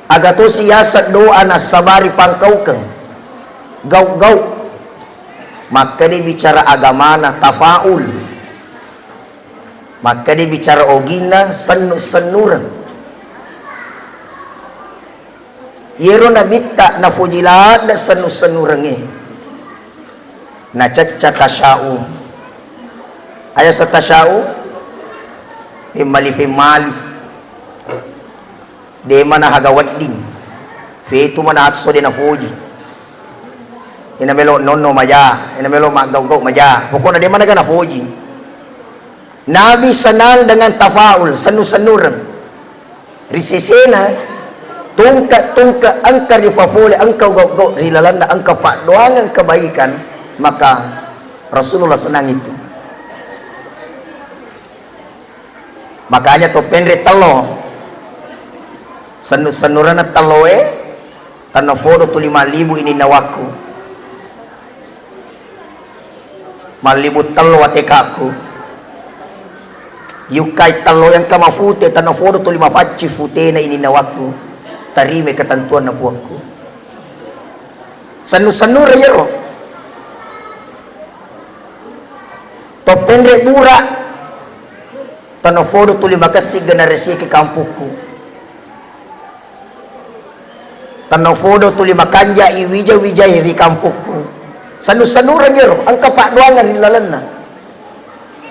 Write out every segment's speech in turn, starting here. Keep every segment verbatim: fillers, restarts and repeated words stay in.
Aga tosi yaseng doa nassabari pangkaukeng, gau-gau. Makkeda bicara agamana tafaul. Makkeda bicara oginna sennu-sennureng. Yero nabitta nafoji ladde sennu-sennurengnge. Nacecca tasya'um. Aya sa tasya'um? Femmali-femmali. De mana haga wedding. Fetu mana asso de nafoji. Ina melo nonno maja, ina melo maggau-gau maja. Pokokna de mana ga nafoji. Nabi senang dengan tafaul, sennu-sennureng. Ri sesena, tungke-tungke engka rifafole, engka gau-gau ri lalenna, engka paddoangeng kebaikan, maka Rasulullah senang itu. Makanya to penre tello, sennu-sennurenna telloe, tennafodo tuli mallibu ininna wakku. Mallibu tello watekakku. Yukkai tello engka mafute, tennafodo tuli mafacci futena ininna wakku. Tarime ketentuanna puakku. Sennu-sennure yero. To penre bura, tennafodo tuli makessing generasi ke kampukku. Tennafodo tuli makanja i wija-wijai ri kampukku. Sennu-sennureng yero, engka paddoangeng ri lalenna.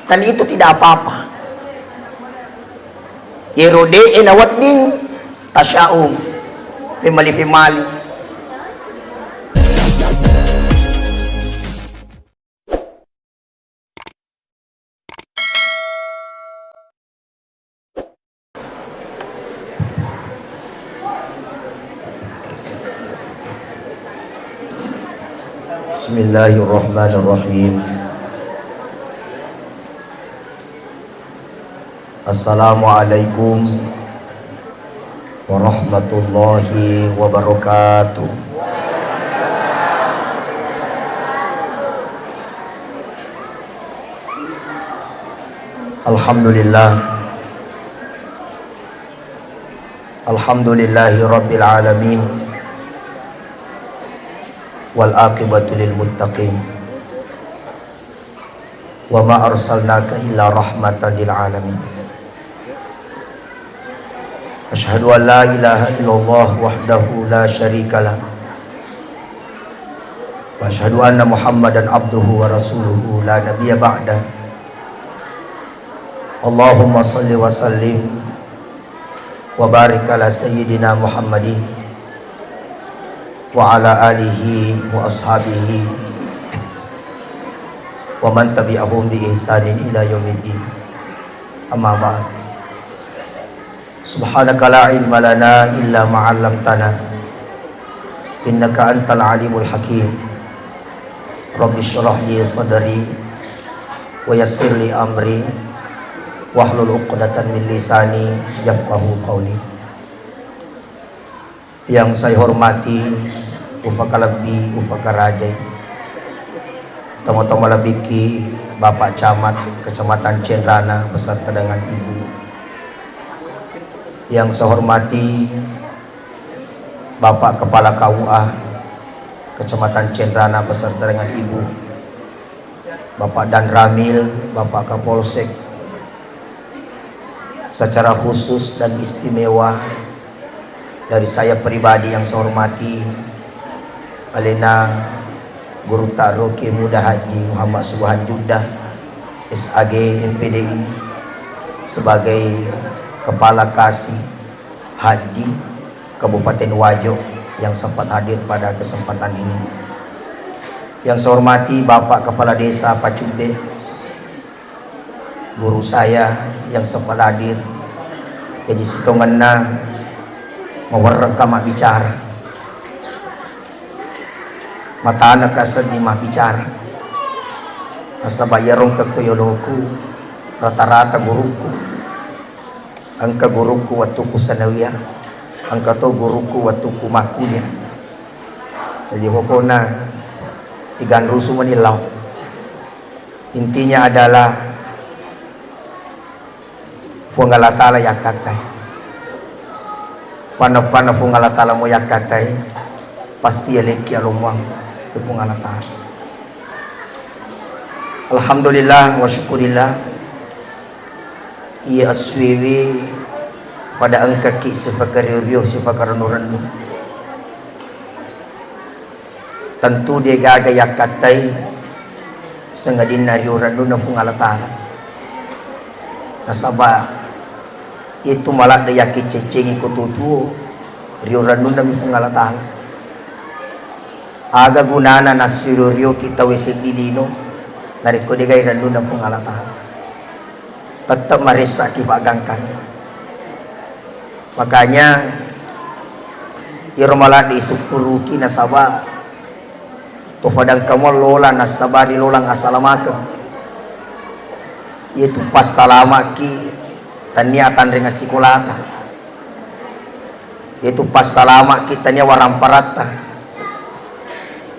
Dan itu tidak apa-apa. Yero de'e nawedding tasya'um, femmali-femmali. Bismillahirrahmanirrahim. Assalamualaikum warahmatullahi wabarakatuh. Alhamdulillah. Alhamdulillahi rabbil alamin. Wal aqibatu lil muttaqin. Wa ma arsalnaka illa rahmatan lil alamin. Asyhadu an la ilaha illallah wahdahu la syarikalah. Wa asyhadu anna Muhammadan abduhu wa rasuluhu la nabiyya ba'dah. Allahumma salli wa sallim wa barik ala sayyidina Muhammadin wa ala alihi wa ashabihi wa man tabi'ahum bi ihsanin ila yaumiddin. Amma ba'd. Subhanaka la ilma lana illa ma 'allamtana, innaka antal alimul hakim. Rabbi shrah li sadri wa yassir li amri wahlul 'uqdatan min lisani yafqahu qawli. Yang saya hormati, ufakalebbi, ufakarajai, tomatoa malebbikki Bapak Camat Kecamatan Cenrana beserta dengan Ibu. Yang saya hormati Bapak Kepala K U A Kecamatan Cenrana beserta dengan Ibu, Bapak Danramil, Bapak Kapolsek, secara khusus dan istimewa dari saya pribadi yang saya hormati, alena Gurutta Roke Muda Haji Muhammad Subhan Juddah, S A G, M P D I, sebagai Kepala Kasi Haji Kabupaten Wajo yang sempat hadir pada kesempatan ini. Yang saya hormati Bapak Kepala Desa Pacumbe, guru saya yang sempat hadir, jadi sitongenna mawerrekka mabbicara, matanekka seddi mabbicara, nasaba iyaro engka ko yoloku rata-rata gurukku. Engka gurukku wettukku sanawiyah, engka to gurukku wettukku makkuliah. Jadi pokokna iganrusu mani lao. Intinya adalah Puang Allah Ta'ala yakkattai. Panna-panna Fuang Allah Ta'ala mo yakkattai, pasti yalekki alomuang ri Fuang Allah Ta'ala. Alhamdulillah wa syukurillah, iya assuewe pada engkaki sifakario-rio, sifakarennu-rennu. Tentu degaga yakkattai sangadinna rio rennunna Fuang Allah Ta'ala. Nasaba itu maladde yakkiceccengi ko tuo-tuo, rio rennunna mi Fuang Allah Ta'ala. Aga gunana nassiro-rioki tauwe seddi lino, narekko degai rennunna Fuang Allah Ta'ala. Tette maressaki paggangkang. Makanya, iyaro maladde isukkuruki nasaba to fadangkamu lola nassabari lolang asalamakeng. Iyatu passalamaki tania atanreng assikolata. Iyatu passalamaki tania waramparatta.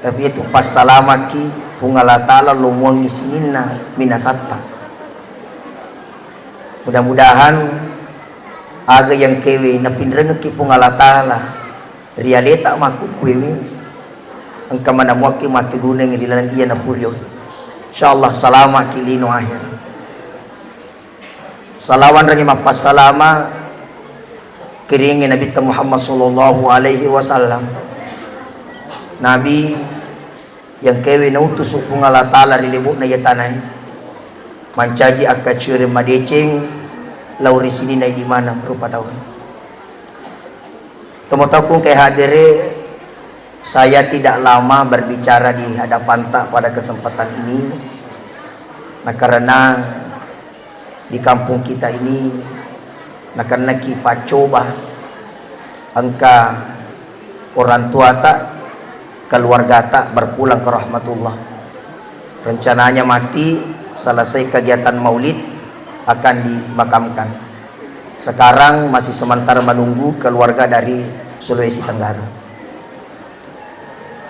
Tapi iyatu passalamaki Fuang Allah Ta'ala lomuangi sininna minasatta. Mudah-mudahan aga yang kewe napinrengekki Fuang Allah Ta'ala ri aleta makkukkuewe, engka manamuakki makkegunangngi ri laleng iya nafurio. Insyaallah salamaki lino akhir. Salawanrengngi mappassalama kiringngi Nabitta Muhammad sallallahu alaihi wasallam. Nabi yang kewe nautusu Fuang Allah Ta'ala ri lebo'na iya tanae, mancaji akkacioreng madeceng lao ri sininna idi maneng rupa taung. Tomatoakkung ke hadere, saya tidak lama berbicara di hadapanta pada kesempatan ini, nah, karena di kampung kita ini nakennaki paccoba engka orang tuata, keluargata berpulang ke rahmatullah. Rencananya mati selesai kegiatan maulid akan dimakamkan. Sekarang masih sementara menunggu keluarga dari Sulawesi Tenggara.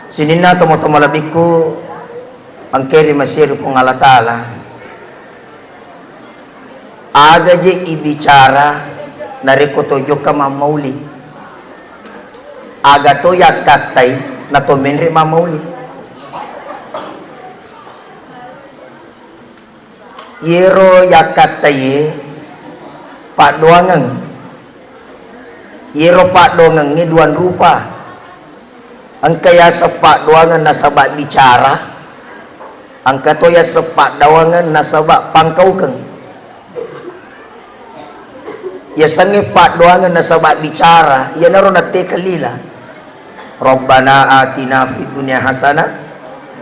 Sininna tomatoa malebbiku engkae ri masiri Puang Allah Ta'ala, aga je ibicara narekko to jokka mammauli? Aga to yakkattai na to menre mammauli? Iyero yakkattaiye paddoangeng. Iyero paddoangengnge duang rupa. Engka yaseng paddoangeng nasaba bicara, engka to yaseng paddoangeng nasaba pangkaukeng. Yasengnge paddoangeng nasaba bicara, iyanaro nattekeng lila. Rabbana atina fid dunya hasanah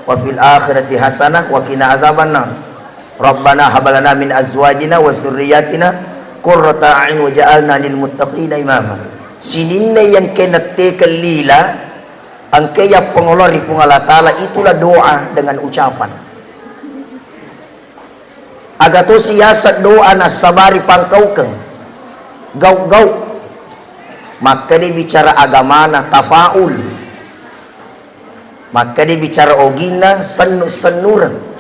wa fil akhirati hasanah wa qina adzabannar. Rabbana hab lana min azwajina wa dzurriyyatina qurrata a'yun waj'alna lil muttaqina imama. Sininna yang ke nattekeng lila, engka yappangolo ri Puang Allah Ta'ala, itulah doa dengan ucapan. Aga tosi yaseng doa nassabari pangkaukeng, gau-gau. Makkeda bicara agamana, tafaul. Makkeda bicara oginna, sennu-sennureng.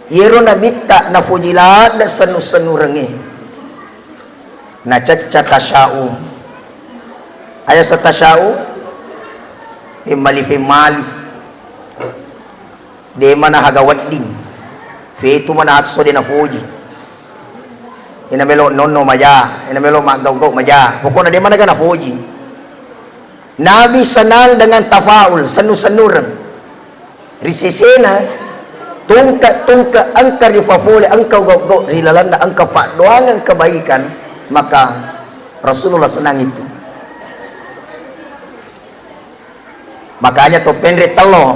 Iyero nabitta nafoji ladde sennu-sennurengnge. Nacecca tasya'um. Aya sa tasya'um? Femmali-femmali. De mana haga wedding. Fetu mana asso de nafoji. Ina melo nonno maja, ina melo maggau-gau maja. Pokokna de mana ga nafoji. Nabi senang dengan tafaul, sennu-sennureng. Ri sesena, tungke-tungke engka rifafole, engka gau-gau ri lalenna engka paddoangeng kebaikan, maka Rasulullah senang itu. Makanya to penre tello,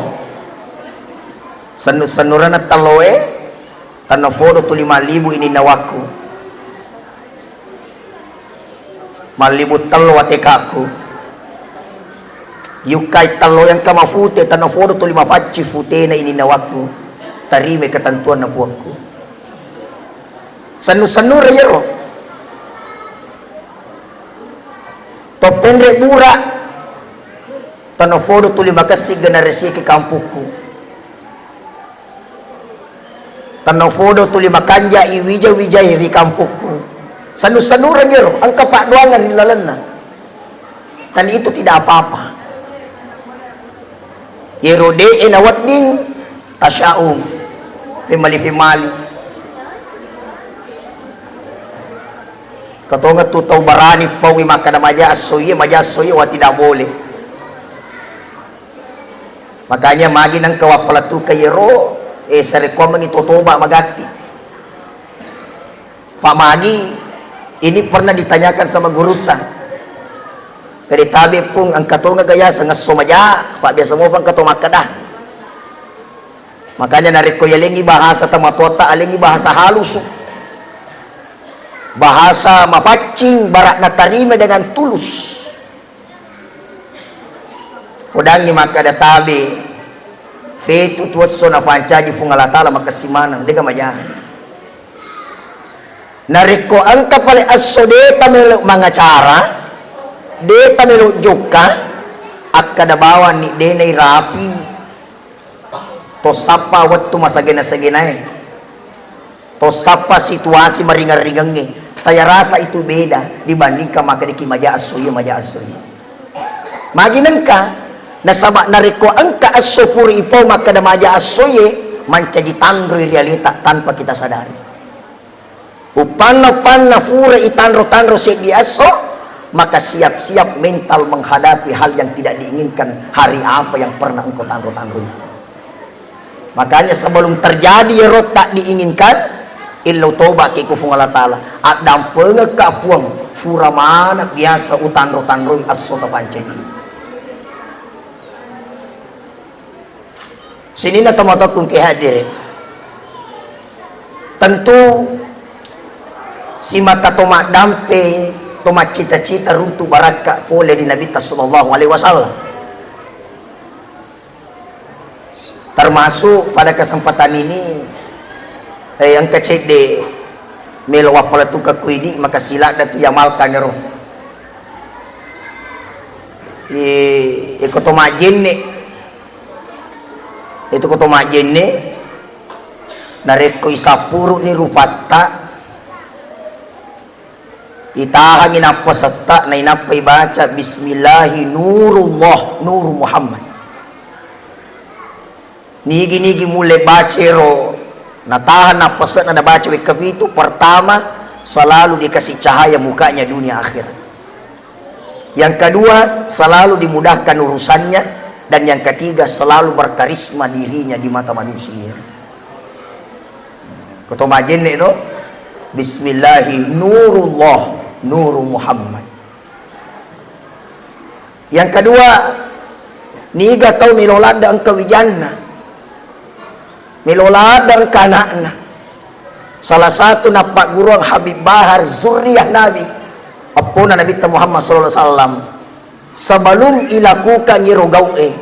sennu-sennurenna telloe, tennafodo tuli mallibu ininna wakku. Mallibu tello watekakku. Yukkai tello yang ka mafute, tennafodo tuli mapaccing futena ininna wakku. Tarimai ketentuanna puakku. Sennu-sennureng iyero. To penre bura, tennafodo tuli makessing generasi ke kampukku. Tennafodo tuli makanja i wija-wijai ri kampukku. Sennu-sennureng ero, engka paddoangeng ri lalenna. Dan itu tidak apa-apa. Ero de'e nawedding tasyaum, pemali-pemali. Katongeng tu tau barani paui makkeda maja esso iye, maja esso iye, wa tidak boleh. Makanya magi nengka wappalettukeng iyero, eh, sarekkuammengngi to toba magatti. Pak magi, ini pernah ditanyakan sama gurutta. Kede tabe pung engka tongeng gaya sengesso maja, Pak biasa mopa engka to makkeda. Makanya narekko yalengi bahasa tomatoatta, alengi bahasa halus. Bahasa mapaccing, bara natarima dengan tulus. Kodangngi makkeda tabe, fetu tuesso nafancaji Puang Allah Ta'ala makessing maneng, dega maja. Narekko engka pale esso de tamelo mangacara, de tamelo jokka, akkeda bawanni de nairapi. To sappa wettu masagena-segenae. To sappa situasi maringeng-ringengnge. Saya rasa itu beda dibandingkan makkedaki maja esso iye, maja esso iye. Magi nengka, nasaba narekko engka esso pura ipau makkeda maja esso iye, mancaji tanroi ri aleta tanpa kita sadari. Uppanna-uppanna fura itanro-tanro seddi esso, maka siap-siap mental menghadapi hal yang tidak diinginkan hari apa yang pernah engkau tanro-tanro itu. Makanya sebelum terjadi ero tak diinginkan, illau toba ki ku Puang Allah Ta'ala. Addampengekka Puang, fura mana biasa utanro-tanroi esso tapancaji. Sininna tomatoakkung ke hadire. Tentu simata to maddampe, to maccita-cita runtu barakka pole ri Nabitta sallallahu alaihi wasallam. Termasuk pada kesempatan ini, eh, engka cedde melo wappalettukeng ku idi, maka siladda tu yamalkan ero. Eh, eko to majjenne. Itu ko to majjenne, narekko isappuru'ni rupatta, itahangi nappasetta, nainappa ibaca, "Bismillahi nurullah, nuru Muhammad." Nigi-nigi mulle bacero, natahan nappase'na nabaca wekka pitu, pertama, selalu dikasih cahaya mukanya dunia akhirat. Yang kedua, selalu dimudahkan urusannya. Dan yang ketiga, selalu berkarisma dirinya di mata manusia. Koto majenne to, Bismillahi nurullah, nuru Muhammad. Yang kedua, niga tau melo ladde engka wijanna. Melo ladde engka ana'na. Salah satu nappagguruang Habib Bahar, zurriyah Nabi, eppona Nabitta Muhammad sallallahu alaihi wasallam. Sebelum ilakukan iro gau'e,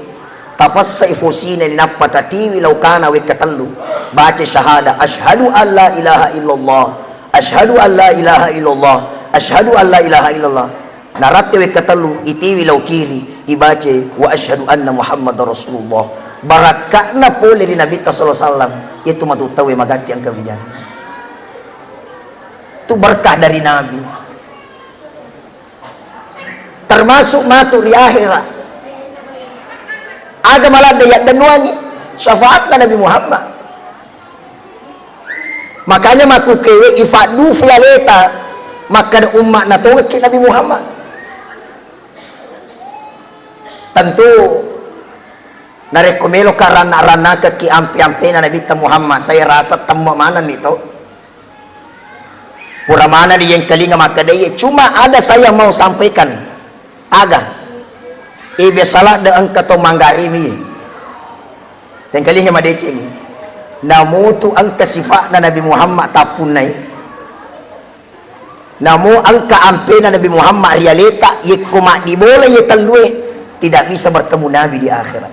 tafassai fosina, nappa tatiwi laukana wekka tellu. Baca syahada, "Asyhadu an la ilaha illallah, asyhadu an la ilaha illallah, asyhadu an la ilaha illallah." Naratte wekka tellu, itiwi lau kiri, ibace, "Wa asyhadu anna Muhammadar Rasulullah." Barakka'na pole ri Nabitta sallallahu alaihi wasallam, itu matu tauwe magatti engka wijanna. Itu berkah dari Nabi. Termasuk matu ri akhirat. Aga maladde yaddennuangi syafaatna Nabi Muhammad. Makanya makkukewe ifaddu fi aleta makkada umma natongekki Nabi Muhammad. Tentu narekko meloka ranna-rannakekki ampe-ampena Nabitta Muhammad, saya rasa temma manenni to. Pura manenni yengkalinga makkadaiye, cuma ada saya mau sampaikan. Aga? Eh, biasa ladde engka to manggarimi. Tengkalinga madeceng. Namutu engka sifa'na Nabi Muhammad tappunnai. Namu engka ampena Nabi Muhammad ri aleta, yekko maddibola ye tellue, tidak bisa bertemu Nabi di akhirat.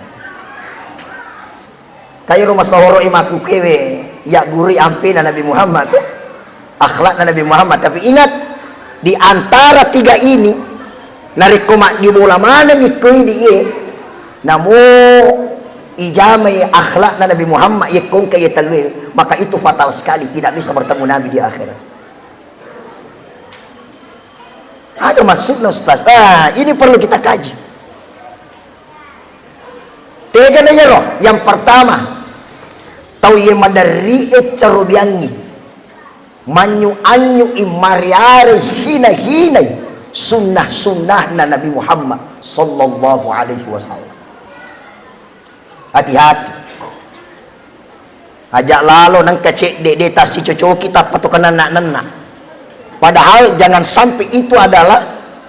Kairo masahoro i makkukewe, yaggurui ampena Nabi Muhammad tu, akhlakna Nabi Muhammad. Tapi ingat, di antara tiga ini, narekko maddibola maneng ikko idi ye, namo ijamai akhlakna Nabi Muhammad, yekko engka ye tellue, maka itu fatal sekali, tidak bisa bertemu Nabi di akhirat. Aga maksudna, Ustaz? Ah, ini perlu kita kaji. Tegana iyaro, yang pertama, tau iya maderri'e carobiangngi, manyu-anyu'i, mariare hina-hinai sunnah-sunnahna Nabi Muhammad sallallahu alaihi wasallam. Hati-hati. Aja lalo nengka cedde, de tasicocoki tappa to kenanna-nenna. Padahal jangan sampai itu adalah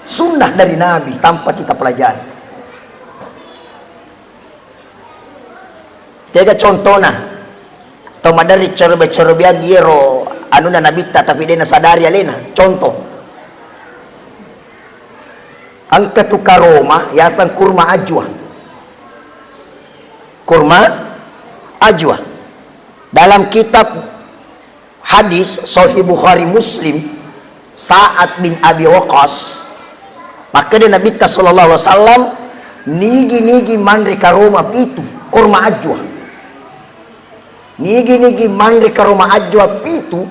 sunnah dari Nabi tanpa kita pelajari. Tega contona, tau maderri carobe-carobeang iyero anuna nabitta tapi de nasadari alena. Contoh, engka tu karoma yaseng kurma ajwa. Kurma ajwa. Dalam kitab hadis Sahih Bukhari Muslim, Sa'ad bin Abi Waqqas, makkeda Nabitta sallallahu alaihi wasallam, nigi-nigi manre karoma pitu, kurma ajwa. Nigi-nigi manre karoma ajwa pitu,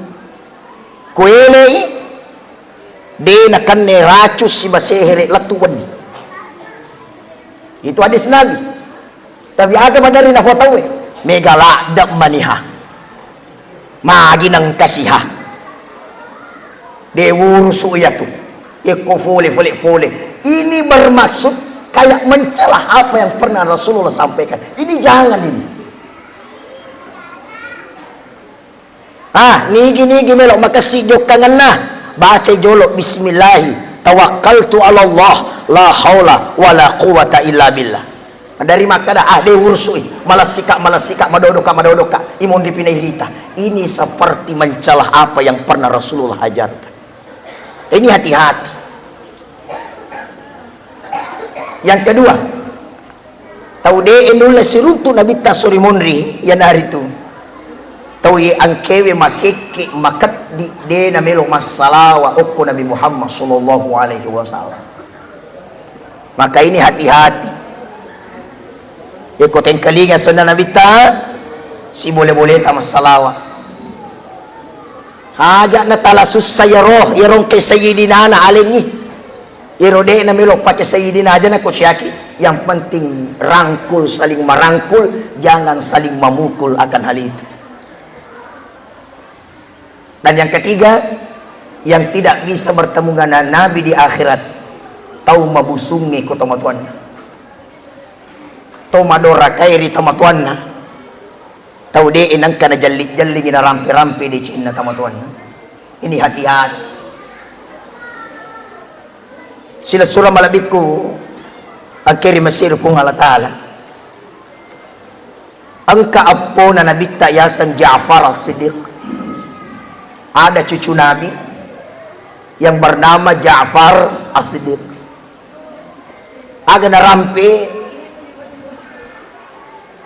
kuelei, de nakenna racun siba sehere lettu wenni. Itu hadis Nabi. Tapi aga maderri nafo tauwe? Mega ladde maniha. Magi nengkasiha. De urusu iyatu. Eko fole, fole, fole. Ini bermaksud kayak mencela apa yang pernah Rasulullah sampaikan. Ini jangan ini. Ah, nigi-nigi melo makessi jokkangenna, bacai jolo bismillahi, tawakkaltu ala Allah, la haula wala quwwata illa billah. Dari makkada, ah, de urusui, malessika, malessika, madodoka, madodoka, imonri pinairita. Ini seperti mencela apa yang pernah Rasulullah ajarkan. Ini hati-hati. Yang kedua, tau de'e nulle siruntu Nabitta sori monri, iyanaritu tau ye angkewe masekke, makeddi, de namelo massalawa okko Nabi Muhammad sallallahu alaihi wasallam. Maka ini hati-hati. Yeko tengkalinga sunna Nabitta, sibole-boleta massalawa. Haja na tala sussa yaro, yaro engkai sayyidinana alengngi. Iyaro de'na melo pake sayyidina aja na ko siaki. Yang penting rangkul, saling merangkul, jangan saling memukul akan hal itu. Dan yang ketiga, yang tidak bisa bertemu dengan Nabi di akhirat, tau mabusungnge ko tomatoanna. Tau madorakai ri tomatoanna. Tau de'e nengka najelli-jellingi, narampe-rampe decenna tomatoanna. Ini hati-hati. Silessureng malebbikku, engkeri masiru Puang Allah Ta'ala. Engka eppona Nabitta yaseng Ja'far As-Siddiq. Ada cucu Nabi yang bernama Ja'far As-Siddiq. Aga narampe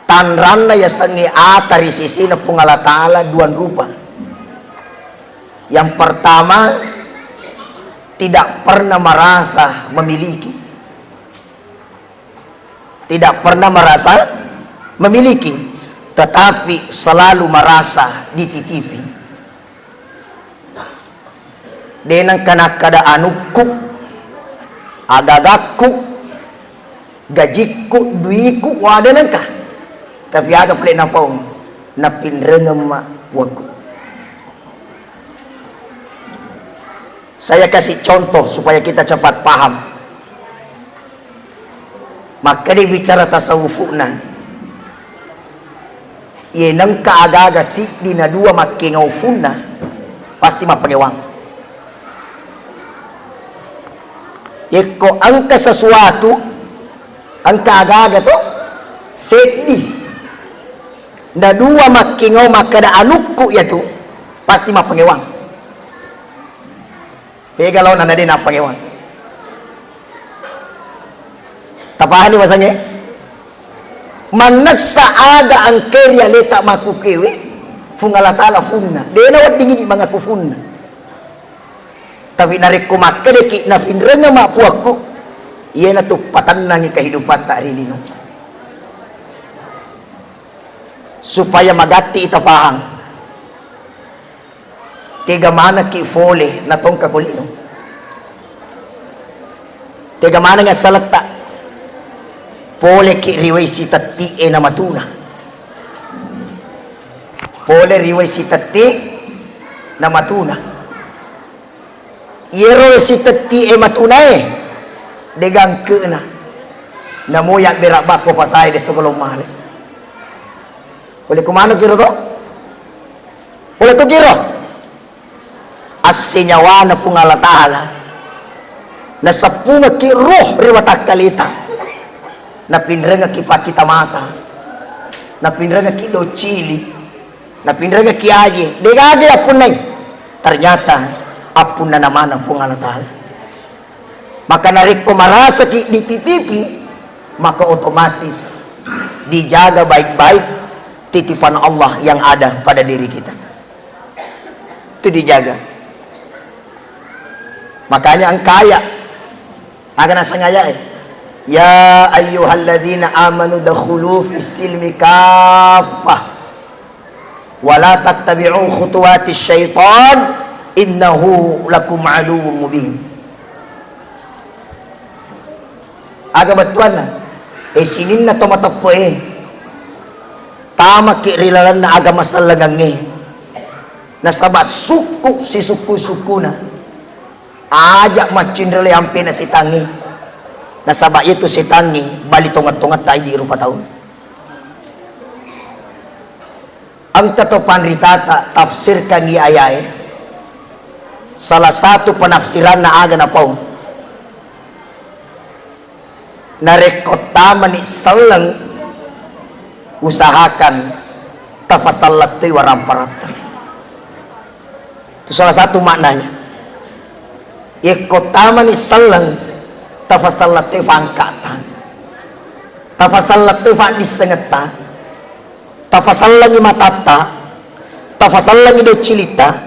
tanranna yasengnge ata ri sisina Puang Allah Ta'ala duang rupa. Yang pertama, tidak pernah merasa memiliki. Tidak pernah merasa memiliki, tetapi selalu merasa dititipi. De nengka nakkada anukku, agagakku, gajikku, duiku, wa de nengka. Tapi aga pale napaung, napinrengeng ma puakku. Saya kasih contoh supaya kita cepat paham. Makkeda bicara tasawufu'na, iye nengka agaga siddi na dua makkengaufunna, pasti mappangewang. Yekko engka sesuatu, engka agaga to, seddi na dua makkengau makkeda anukku iyatu, pasti mappangewang. Pega laona na de nappangewang. Tapahani masangnge? Mannessa aga engkae ri aleta makkukewe, Fuang Allah Ta'ala funna. De nawedding idi mangaku funna. Tapi narekko makkedaki nafinrengeng ma puakku, iyanatu patennangi kehidupatta ri lino. Supaya magatti tafahang. Tega manekki fole natongka ko lino. Tega maneng assaletta? Poleki ri wai sitetti'e namatuna. Pole ri wai sitetti'e namatuna. Iyero sitetti'e matunae, degangke'na. Namo yabbera bakko pasae de' to golo male. Pole kumano kiro to? Pole to kiro? Assenyawana Puang Allah Ta'ala. Naseppungekki roh ri watakkaleta. Napinrengekki pakkita mata. Napinrengekki docili. Napinrengekki aje. Degaga appunnai. Ternyata appunnana maneng Puang Allah Ta'ala. Maka narekko marasaki dititipi, maka otomatis dijaga baik-baik titipan Allah yang ada pada diri kita. Itu dijaga. Makanya engka ayat. Aga naseng ayat e? Ya ayyuhalladzina amanu dakhulu fis silmi kaffah. Wa la tattabi'u khutuwatis syaitan innahu lakum aduwwum mubin. Aga bettuanna? E, sininna to mateppe'e, tamaki ri lalenna agama sellengengnge. Nasaba sukku sisukku-sukkuna. Aja maccinrele ampena setangnge. Nasaba itu setangnge bali tongeng-tongetta idi rupa tau. Engka to panritata tafsirkangngi ayae. Salah satu penafsiranna aga napau. Narekko tamani selleng, usahakan tafasallettui waramparatta. Itu salah satu maknanya. Yekko tamani selleng, tafasallettui fangkata. Tafasallettui faddissengetta. Tafasallengi matatta, tafasallengi doccilitta,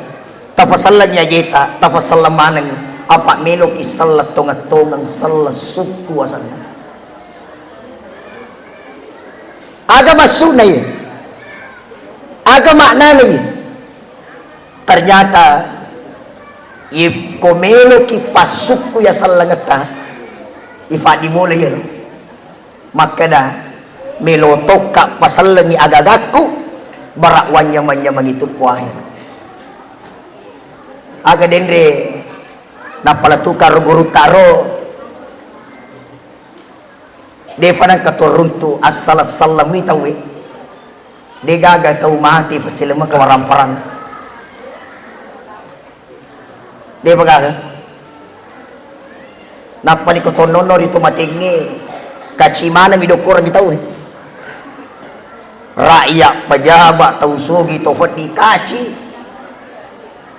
tafasallengi ajeta, tafasalleng maneng, apa meloki selleng tongeng-tongeng, selleng sukku asenna. Aga maksudna iye? Aga maknana iye? Ternyata, yekko meloki passukku ya sellengetta, ifaddi bola iyaro. Makkeda, melo tokka pasellengi agagakku, bara wanyameng-nyamengi tu kuahe. Aga denre napala tukar guru taro, defa nangka to runtu assala-sallamui tauwe. Degaga tau mati fasilemmeka waramparanna. Depa gaga. Nappa niko tonnono ri to matengnge, kaci maneng mi dokkorengngi tau e. Ra'ya, pejabat, tau sogi, to feddi, kaci.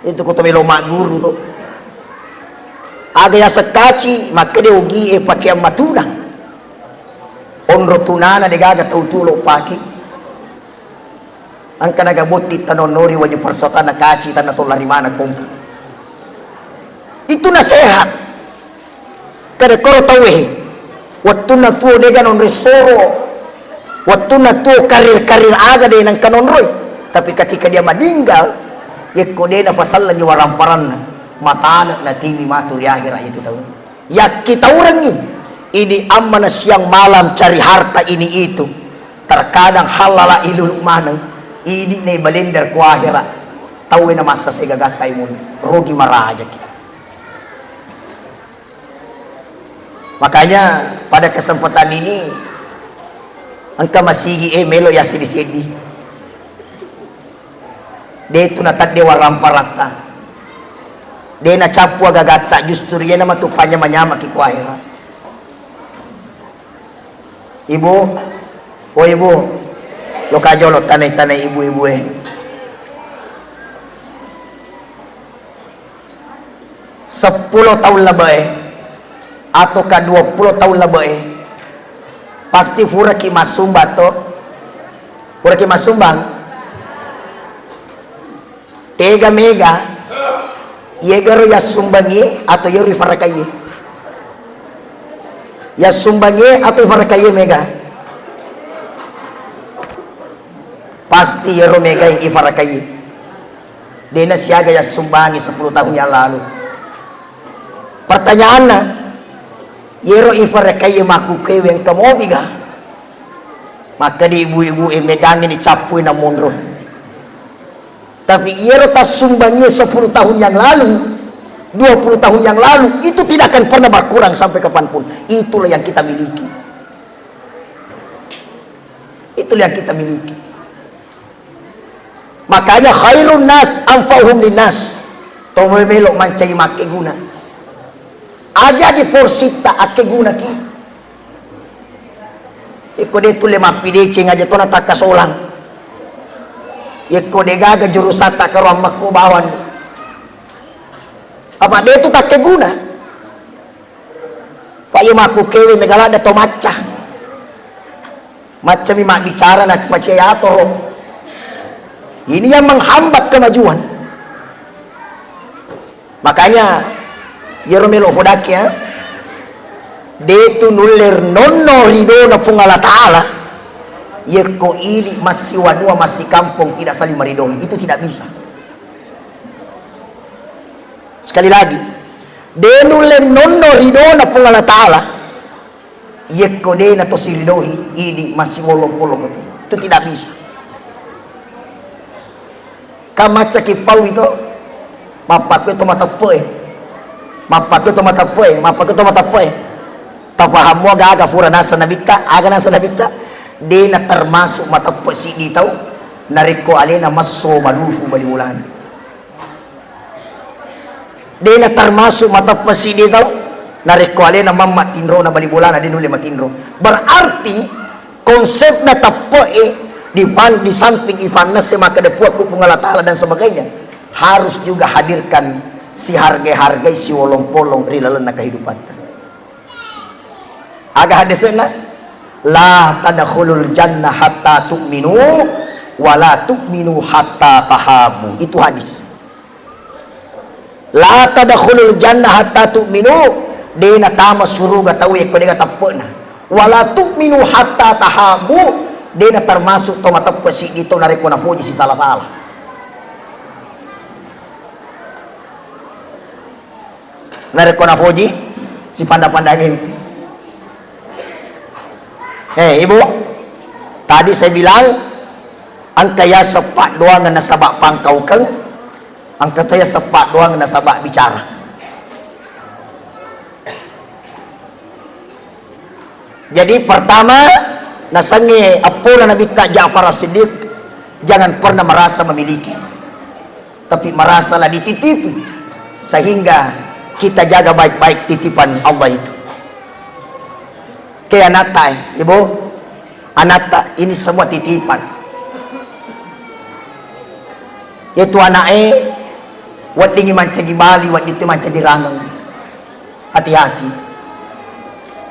Itu ko to melo magguru to. Aga yaseng kaci, makkeda ogi e pakeang matuna. Onro tunana degaga tau tuo lo pake. Engka naga botti tanonnori waju persoatanna kaci tanna tollari maneng kompa. Itu nasehat. Kada koro tauwe. Wettunna tuo dega nonroi soro. Wettunna tuo karir-karir aga de nengka nonroi. Tapi ketika dia meninggal, yekko de nafasallengi waramparanna, matane natiwi matu ri akhirat itu tau. Yakkitaurengngi, idi ammana siang malam cari harta ini itu. Terkadang halala ilulu maneng, idi ne balender ku akhirat. Tauwe na massa segagatta imun, rugi marajaki. Makanya pada kesempatan ini engka masigi e melo ya seddi-seddi. De tu natadde waramparatta. De nacappu agagatta, justru iyana matu panyama-nyamaki ku akhirat. Ibu, oh ibu, lo kajolo tanai-tanai ibu-ibu e. Seppulo taung labe'e atau ka duappulo taung labe'e, pasti furaki massumbang to? Furaki massumbang? Tega mega? Yegaro yassumbangi atau yero ifarakaiye? Yassumbangi atau ifarakaiye mega? Pasti yero mega ifarakaiye. Dena siaga yassumbangi sepuluh tahun yang lalu. Pertanyaanna, Yero ifarakaiye makkukewe engka mopiga? Makkeda ibu-ibu e, megangi ni cappui na monro. Tapi yero tassumbangiye sepuluh tahun yang lalu, dua puluh tahun yang lalu, itu tidak akan pernah berkurang sampai kapanpun. Itulah yang kita miliki. Itulah yang kita miliki. Makanya khairun nas anfa'uhum linnas. Tomoi melo mancaji makkeguna. Aja di porsitta akkegunaki. Iko de tulle mappideceng aja tona takkasolang. Iko de gaga jurusatta karo ammakku bawang. Apa de tu takkeguna? Fa iya makkukewe mega ladde to macca. Maccami mabbicara na pacea atoro. Ini yang menghambat kemajuan. Makanya yero melo fodaki ya. De tu nulle nonno ridona Puang Allah Ta'ala. Yekko ili massiwanua massikampong tidak saling meridoi. Itu tidak bisa. Sekali lagi, de nulle nonno ridona Puang Allah Ta'ala, yekko de na to siridoi, idi massiwolong-wolong itu. Itu tidak bisa. Kan maccaki pau itu, mappakku to mateppe e. Mappakku to mateppe e, mappakku to mateppe e. Tapahammu aga-aga fura nasa nabitta, aga nasa nabitta, de na termasuk mateppe siddi tau, narekko alena masso malufu bali bolana. De na termasuk mateppe siddi tau, narekko alena mamma tinrona bali bolana de nulle matinro. Berarti konsepna teppe'e di pan-, di samping ifannesse makkeda puakku Puang Allah Ta'ala dan sebagainya, harus juga hadirkan siharga-hargai siwolong-polong ri lalenna kehidupatta. Aga hadisna? La tadkhulul jannah hatta tu'minu wa la tu'minu hatta tahabu. Itu hadis. La tadkhulul jannah hatta tu'minu, de na tama suruga tau yekko de ga teppe'na. Wa la tu'minu hatta tahabu, de na termasuk to mateppe siddi to narekko nafoji sisala-sala. Narekko nafoji sipanda-pandangeng. Eh, Ibu, tadi saya bilang engka yaseng paddoangeng nasaba pangkaukeng, engka to yaseng paddoangeng nasaba bicara. Jadi pertama, nasengnge eppona Nabitta Ja'far As-Siddiq, jangan pernah merasa memiliki, tapi merasalah dititipi, sehingga kita jaga baik-baik titipan Allah itu. Ke anatta, eh, Ibu, anatta ini semua titipan. Yaitu ana'e, weddingi mancaji bali, wedding tu mancaji rangeng. Hati-hati.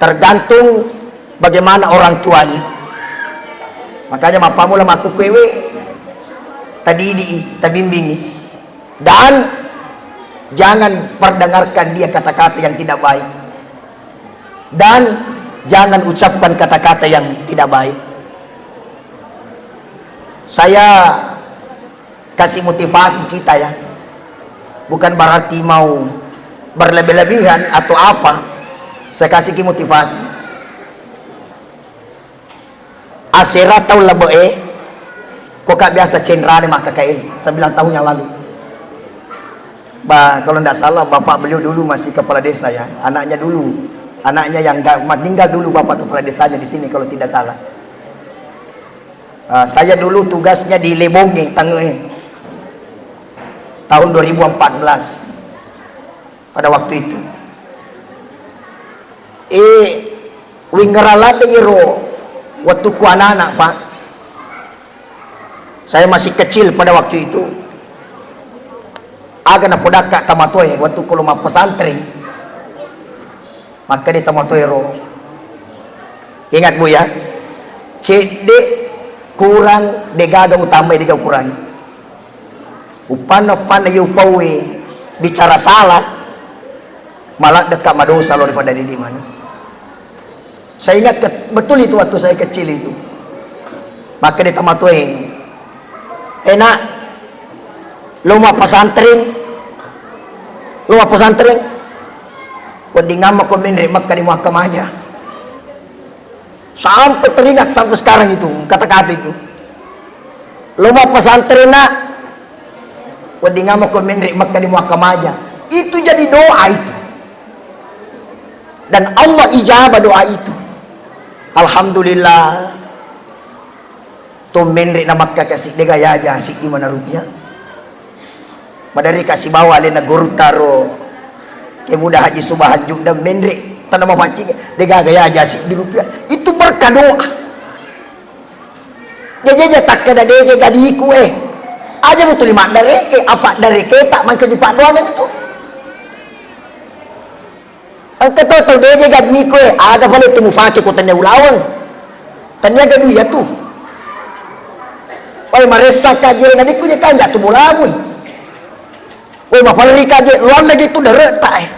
Tergantung bagaimana orang tuanya. Makanya mappamula makkukkuewe, tadidi'i, tabimbingi. Dan jangan perdengarkan dia kata-kata yang tidak baik. Dan jangan ucapkan kata-kata yang tidak baik. Saya kasih motivasi kita ya. Bukan berarti mau berlebih-lebihan atau apa. Saya kasih ki motivasi. Asera taung labe'e, ko ka biasa cenrane makkakae, sembilan tahun yang lalu. Ba, kalau ndak salah, bapak beliau dulu masih kepala desa ya, anaknya dulu, anaknya yang ga-, meninggal dulu bapak kepala desanya di sini kalau tidak salah. Ah, saya dulu tugasnya di Lebonge, Tange'e, tahun dua ribu empat belas pada waktu itu. Eh, wingngerang ladde iro wettukku anak-anak, Pak. Saya masih kecil pada waktu itu. Aga napodakka tamatoe wettukku lo mappesantren. Makkeda tamatoe ro. Ingat, Bu, ya. Cedde kurang degaga utamai dega ukurangi. Upanna-upanna iya upauwe bicara salah, maladdekka madosa lao ri fadda didi maneng. Saya ingat ke-, betul itu waktu saya kecil itu. Makkeda tamatoe, "Eh, Nak, lo mappesantren? Lo mappesantren?" Wedding amma ko menre Mekka di Muakkamaja. Sampai teringat sampai sekarang itu kata-kata itu. Lo mau pesantren nak, wedding amma ko menre Mekka di Muakkamaja. Itu jadi doa itu. Dan Allah ijabah doa itu. Alhamdulillah. To menre na Makka kasi, dega yaja siddi mana rupiah. Maderri kasi bawa alena gurutta ro Ke Muda Haji Subhan Judda menre tanah mamancing, dega yaja siddi rupiah. Itu berkah doa. Jajaja takkeda deje gadiku eh. Aja mutuli maddareke, apa dareke tak mancaji paddoang itu. Engka to tau deje gaduiku e, aga pale tu mufake ko tania ulaweng. Tania gadui iyatu. Oi, maressa kaje na dikku je kanja tu bolamui. Oi, maperri kaje luar lagi tu derek tak eh.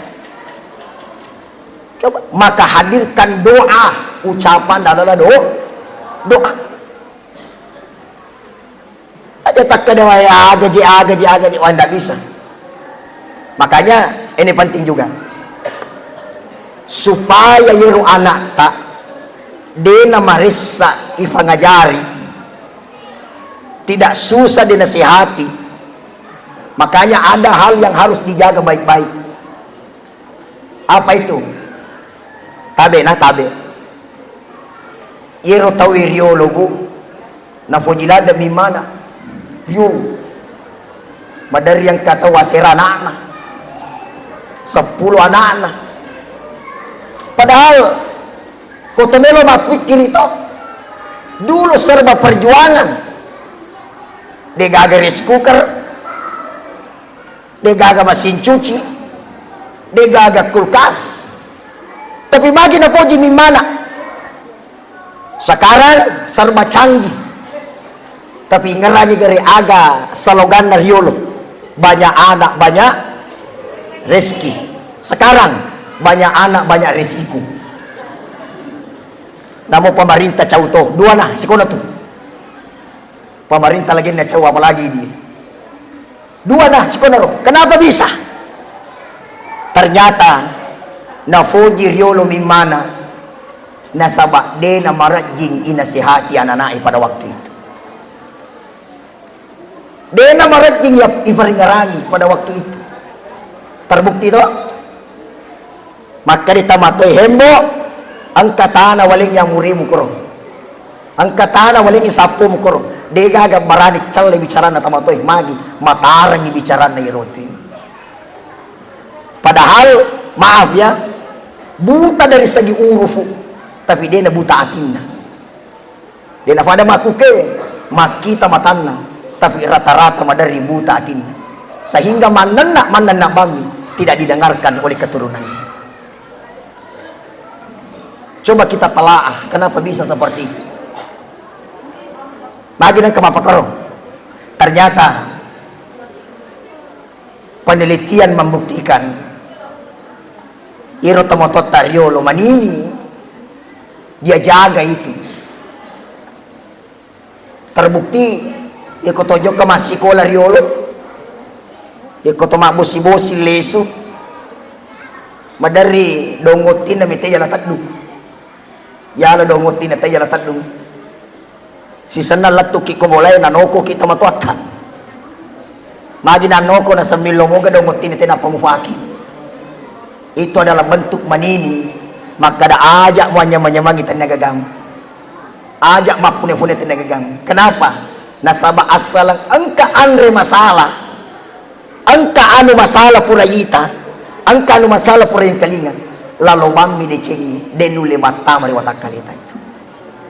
Coba, maka hadirkan doa, ucapan dan adalah do-, doa. Aja takkeda wae agaji, agaji, agaji, wah, ndak bisa. Makanya ini penting juga. Supaya yero anakta dena maressa ifangajari, tidak susah dinasihati. Makanya ada hal yang harus dijaga baik-baik. Apa itu? Tabe na tabe. Iyero tau riolo, Bu, nafoji ladde mimmana. Riolo. Maderri engka tau asera anakna. Seppulo anakna. Padahal ko to melo mappikkiri to, dulu serba perjuangan. Degaga rice cooker, degaga mesin cuci, degaga kulkas. Tapi magi napoji mimmana. Sekarang serba canggih. Tapi ingerangi gare aga sloganna riolo. Banyak anak, banyak rezeki. Sekarang banyak anak, banyak resiko. Namo pemerintah cau to, dua nah, sikona tu. Pemerintah lagi na cau apalagi di. Dua nah, sikonaro. Kenapa bisa? Ternyata nafoji riolo mimmana nasaba dena marajjing inasihati ananae pada waktu itu. Dena marajjing ya ifaringarangi pada waktu itu. Terbukti to? Makkeda tamatoe, "Hembo, engka tana walengngi amurimu koro. Engka tana walengngi sappomu koro." Degaga barani celle bicaranna tamatoe, magi matarangi bicaranna irotu. Padahal, maaf ya, buta dari segi urufu, tapi dena buta atinna. De napada makkukewe, makkita matanna, tapi rata-rata maderri buta atinna. Sehingga mannenna, mannenna bammi tidak didengarkan oleh keturunannya. Coba kita telaah, kenapa bisa seperti itu? Magi nengka mapakaro. Ternyata penelitian membuktikan, iro tomatoatta riolo manini dia jaga itu. Terbukti, iko to jokka massikola riolo, iko to mabbosi-bosi lesu, maderri dongottinna mite yala teddung. Yala dongottinna te yala teddung. Sisenna lettuki ko bolae, nanokoki tomatoatta. Magi nanoko nasemmillo moga dong wettini tenappa mufaki. Itu adalah bentuk manini, makkada aja muanyamang-nyamangi tenniaga gaga. Aja mappune-pune tenniaga gaga. Kenapa? Nasaba assaleng engka anre masalah, engka anu masalah pura yita, engka anu masalah pura yengkalinga, lalo bammi decengi, de nulle mattama ri watakkaleta itu.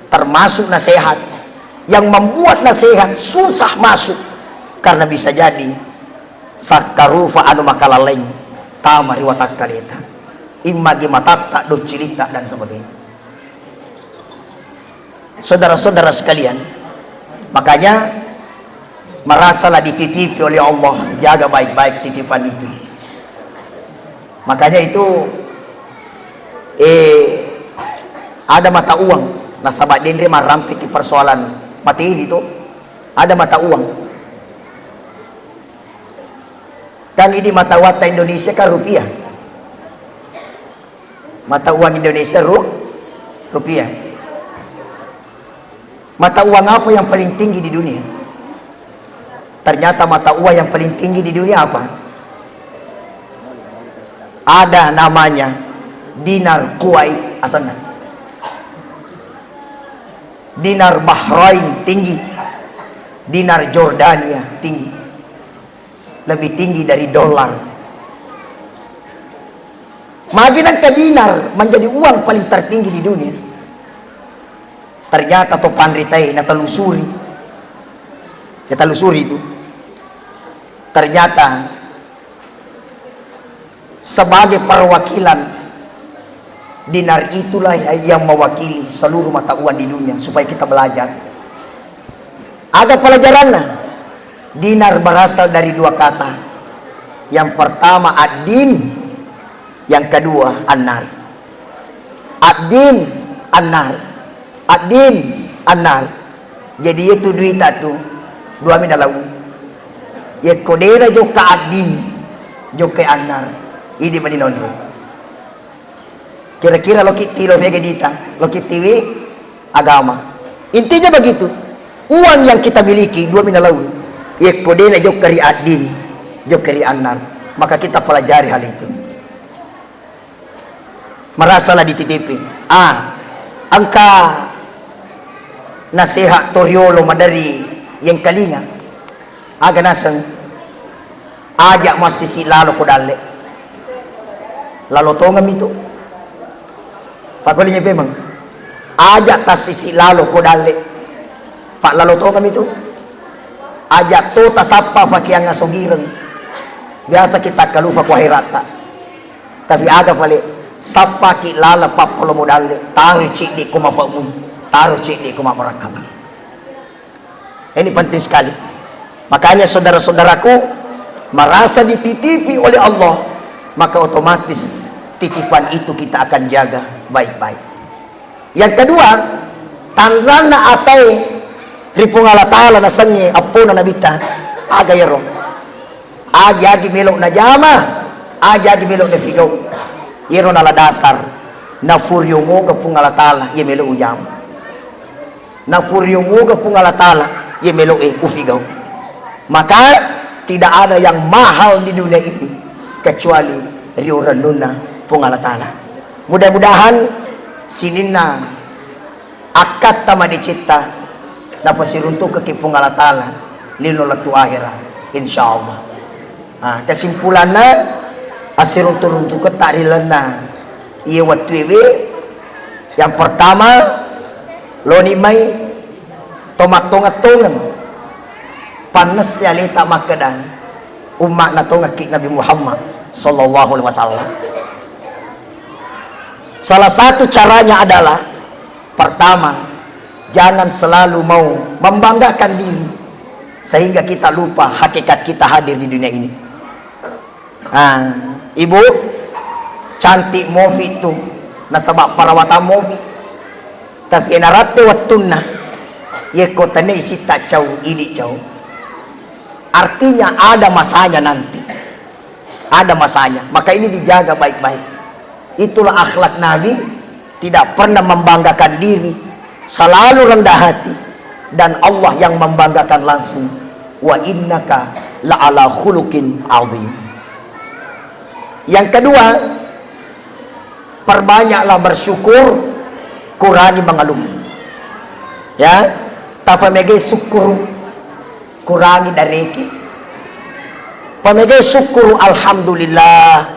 Termasuk nasihat. Yang membuat nasihat susah masuk karena bisa jadi sakkarufa anu makalalaing tama ri watakkaleta, immagi matatta, doccilitta, dan sebagainya. Saudara-saudara sekalian, makanya merasalah dititipi oleh Allah, jaga baik-baik titipan itu. Makanya itu, eh, ada mata uang. Nasaba denre marrampiki persoalan materi itu, ada mata uang. Kan ini mata uangta Indonesia kan rupiah. Mata uang Indonesia ru-, rupiah. Mata uang apa yang paling tinggi di dunia? Ternyata mata uang yang paling tinggi di dunia apa? Ada namanya dinar Kuwait asalnya. Dinar Bahrain tinggi. Dinar Jordania tinggi. Lebih tinggi dari dolar. Magi nengka dinar menjadi uang paling tertinggi di dunia. Ternyata to panritae natalusuri. Ya, talusuri itu. Ternyata sebagai perwakilan, dinar itulah yang mewakili seluruh mata uang di dunia, supaya kita belajar. Aga pelajaranna? Dinar berasal dari dua kata. Yang pertama ad-din, yang kedua an-nar. Ad-din, an-nar. Ad-din, an-nar. Jadi, iyatu duita tu, dua mina lau. Yekko dena jokka ad-din, jokka an-nar. Idi mani nonro. Kira-kira loki tilo mega dita, loki tiwi agama. Intinya begitu. Uang yang kita miliki, dua mina lau. Yekko dena jokka ri ad-din, jokka ri an-nar. Maka kita pelajari hal itu. Marasalah dititipi. Ah, engka nasehat toriolo maderi yengkalinga. Aga naseng, aja massisi lalo ko dalle. Lalo tongeng mitu. Pakolinya pemeng. Aja tassisi lalo ko dalle. Pak lalo tongeng mitu. Aja to tasappa pakeang asogireng. Biasa kita kalufa ko akhiratta. Tapi aga pale, sappaki laleng pappalomo dalle, taro cedde ko mapamui, taro cedde ko mabarakkata. Ini penting sekali. Makanya saudara-saudaraku, merasa dititipi oleh Allah, maka otomatis titipan itu kita akan jaga baik-baik. Yang kedua, tanranna atae ri Puang Allah Taala nasengnge appona Nabitta, aga iyaro? Agi-agi melo najama, agi-agi melo nafigau. Iyaro nala dasar, nafuriomoga Puang Allah Taala iya melo ujama. Nafuriomoga Puang Allah Taala iya melo e ufigau. Maka tidak ada yang mahal di dunia ini kecuali riurennunna Puang Allah Taala. Mudah-mudahan sininna akkatta madecetta napasiruntukekki Puang Allah Taala lino lettu ahera, insyaallah. Ah, kesimpulanna, assiruntu-runtuketta ri lalenna iye wettuewe, yang pertama, loni mai to mattongeng-tongeng. Pannesse aleta makkeda, umma'na tongekki Nabi Muhammad sallallahu alaihi wasallam. Salah satu caranya adalah, pertama, jangan selalu mau membanggakan diri sehingga kita lupa hakikat kita hadir di dunia ini. Ah, ibu, cantik mofi tu, nasaba perawatan mofi. Tapi enaratte wettunna, yekko tenne isitta cau, idi cau. Artinya ada masanya nanti. Ada masanya. Maka ini dijaga baik-baik. Itulah akhlak Nabi, tidak pernah membanggakan diri, selalu rendah hati, dan Allah yang membanggakan langsung. Wa innaka la'ala khuluqin azim. Yang kedua, perbanyaklah bersyukur, kurangi mengeluh. Ya, tafamegai syukur, kurangi dareke. Pamegai syukur, alhamdulillah,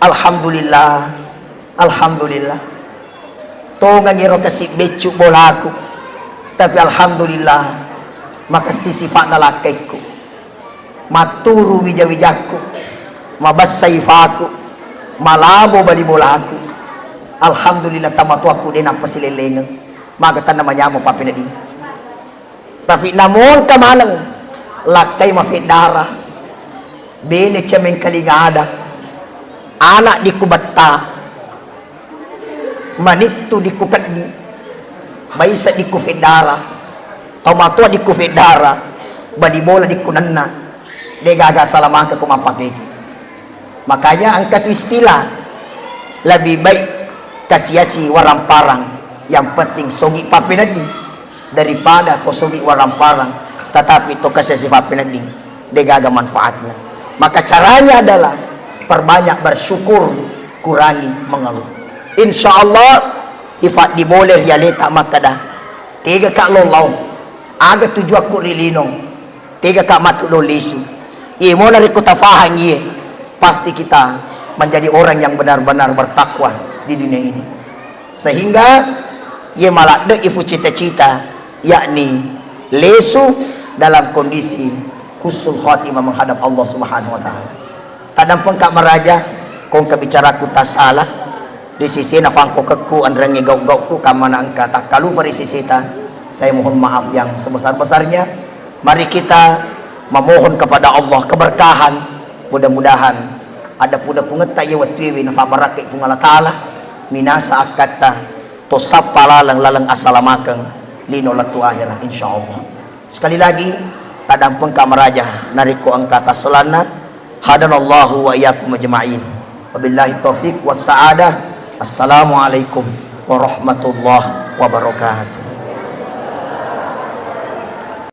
alhamdulillah, alhamdulillah. Tongengi ro kasi beccu bolaku, tapi alhamdulillah, makessing sifa'na lakkaikku. Matturu wija-wijakku, mabessa ifaku, malabo bali bolaku. Alhamdulillah, tamatuakku de nappa silellengeng. Maga tanna manyameng pappenedding. Tapi namonta maneng, lakkai mafeddara, bene cemengkalinga ada, anak dikubetta, manittu dikkukeddi, baisa dikkufeddara, tomatoa dikkufeddara, bali bola dikkunenna, degaga salamaka ko mappakeki. Makanya engka tu istilah, lebih baik Kasiasi waramparang, yang penting sogi pappenedding. Daripada to sogi waramparang tetapi to kasiasi pappenedding, degaga manfaatnya. Maka caranya adalah perbanyak bersyukur, kurangi mengeluh. Insya Allah ifaddi bole ri aleta makkeda, tega ka lo lao, aga tujuakku ri lino, tega ka matu lo lisu. Iye mo narekko tafahang iye, pasti kita menjadi orang yang benar-benar bertakwa di dunia ini. Sehingga iye maladde ifu cita-cita, yakni lesu dalam kondisi husnul khatimah menghadap Allah Subhanahu wa Ta'ala. Tadampengka maraja, kongka bicaraku tasala, ri sisena fangkokekku, anrengnge gau-gauku, kammana engka takkalupa ri siseta, saya mohon maaf yang sebesar-besarnya. Mari kita memohon kepada Allah keberkahan. Mudah-mudahan ada puda pungetta iya wettuewe nafabarakkai Puang Allah Ta'ala, minasa akkatta, to sappa laleng, laleng assalamakeng lino lettu akhera, insya Allah. Sekali lagi, tadampengka maraja narekko engka tasselanna. Hadanallahu wa iyyakum ajma'in. Wabillahi taufiq was sa'adah. Assalamualaikum warahmatullahi wabarakatuh.